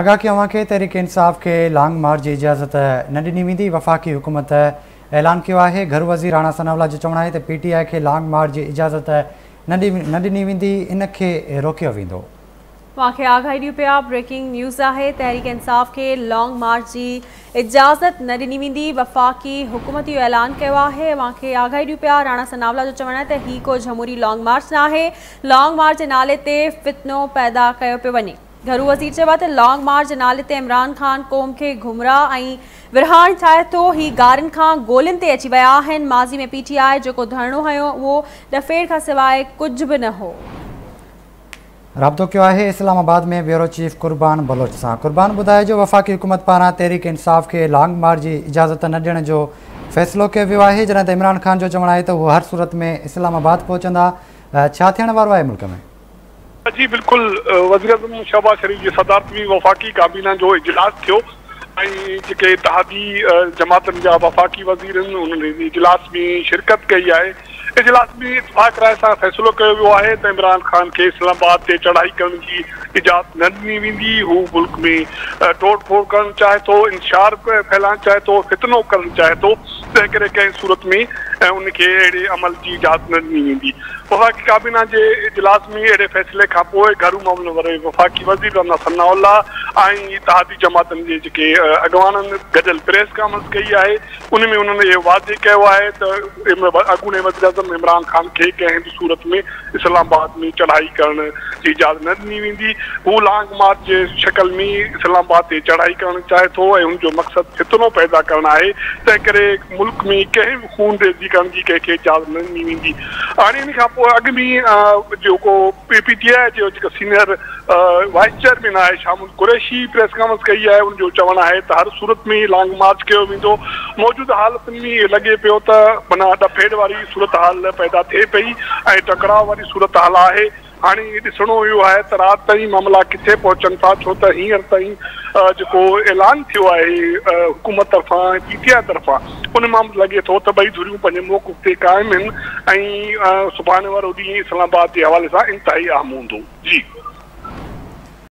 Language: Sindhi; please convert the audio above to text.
آگاهه ڪيو اوهان کي تحريڪ انصاف کي لانگ مارچ جي اجازت نه ڏني ويندي، وفاقي حڪومت اعلان ڪيو آهي. گهرو وزير راڻا ثناء الله جو چوڻ آهي ته پي ٽي آء کي لانگ مارچ جي اجازت نه ڏني ويندي، ان کي روڪيو ويندو. اوهان کي آگاهي ڏيون پيا، بريڪنگ نيوز آهي، تحريڪ انصاف کي لانگ مارچ جي اجازت نه ڏني ويندي، وفاقي حڪومت اهو اعلان ڪيو آهي. اوهان کي آگاهي ڏيون پيا، راڻا ثناء الله جو چوڻ آهي ته هي ڪو جمهوري لانگ مارچ نه آهي، لانگ مارچ جي نالي تي فتنو پيدا ڪيو پيو وڃي. گهرو وزير چيو آهي ته لانگ مارچ جي نالي تي عمران خان قوم کي گمراهه ۽ ورهائڻ چاهي ٿو، هي گارين کان گولين تي اچي ويا آهن، ماضي ۾ پي ٽي آء جيڪو ڌرڻو هنيو اهو ڏڦيڙ کان سواء ڪجهه به نه هو. رابطو ڪيو آهي اسلام آباد ۾ بيورو چيف قربان بلوچ سان. قربان ٻڌائجو وفاقي حڪومت پاران تحريڪ انصاف کي لانگ مارچ جي اجازت نه ڏيڻ جو فيصلو ڪيو ويو آهي، جڏهن ته عمران خان جو چوڻ آهي ته هو هر صورت ۾ اسلام آباد پهچندا، ڇا ٿيڻ وارو آهي ملڪ ۾؟ جي بلڪل، وزيراعظم شهباز شريف جي صدارت ۾ وفاقي ڪابينا جو اجلاس ٿيو ۽ جيڪي اتحادي جماعتن جا وفاقي وزير آهن انهن اجلاس ۾ شرڪت ڪئي آهي. اجلاس ۾ اتفاق راء سان فيصلو ڪيو ويو آهي ته عمران خان کي اسلام آباد تي چڙهائي ڪرڻ جي اجازت نه ڏني ويندي، هو ملڪ ۾ ٽوڙ ڦوڙ ڪرڻ چاهي ٿو، انتشار ڦهلائڻ چاهي ٿو، فتنو ڪرڻ چاهي ٿو، تنهن ڪري ڪنهن صورت ۾ ان کي اهڙي عمل جي اجازت نه ڏني ويندي. وفاقي ڪابينا جي اجلاس ۾ اهڙي فيصلي کانپوء گهرو معاملن واري وفاقي وزير رانا ثناء الله ۽ اتحادي جماعتن جي جيڪي اڳواڻن گڏيل پريس ڪانفرنس ڪئي آهي ان ۾ انهن اهو واضح ڪيو آهي ته اڳوڻي وزيراعظم عمران خان کي ڪنهن به صورت ۾ اسلام آباد ۾ چڙهائي ڪرڻ جي اجازت نه ڏني ويندي. هو لانگ مارچ جي شڪل ۾ اسلام آباد تي چڙهائي ڪرڻ چاهي ٿو ۽ ان جو مقصد فتنو پيدا ڪرڻ آهي، تنهن ڪري ملڪ ۾ ڪنهن به خونريزي ڪرڻ جي ڪنهن کي اجازت نه ڏني ويندي. هاڻي ان کان پوء اڳ ۾ جيڪو پي ٽي آء جو جيڪو سينيئر وائيس چيئرمين آهي شاهه محمود قريشي پريس ڪانفرنس ڪئي آهي، ان جو چوڻ آهي ته هر صورت ۾ لانگ مارچ ڪيو ويندو. موجوده حالتن ۾ اهو لڳي پيو ته معنيٰ ڏڦيڙ واري صورتحال پيدا ٿئي پئي ۽ ٽڪراء واري صورتحال آهي. هاڻي ڏسڻو اهو آهي ته رات تائين معاملا ڪٿي پهچن ٿا، ڇو ته هينئر تائين جيڪو اعلان ٿيو آهي حڪومت طرفان ۽ پي ٽي آء طرفان ان مان لڳي ٿو ته ٻئي ڌريون پنهنجي موقف تي قائم آهن ۽ سڀاڻي وارو ڏينهن اسلام آباد جي حوالي سان انتهائي اهم هوندو. جي.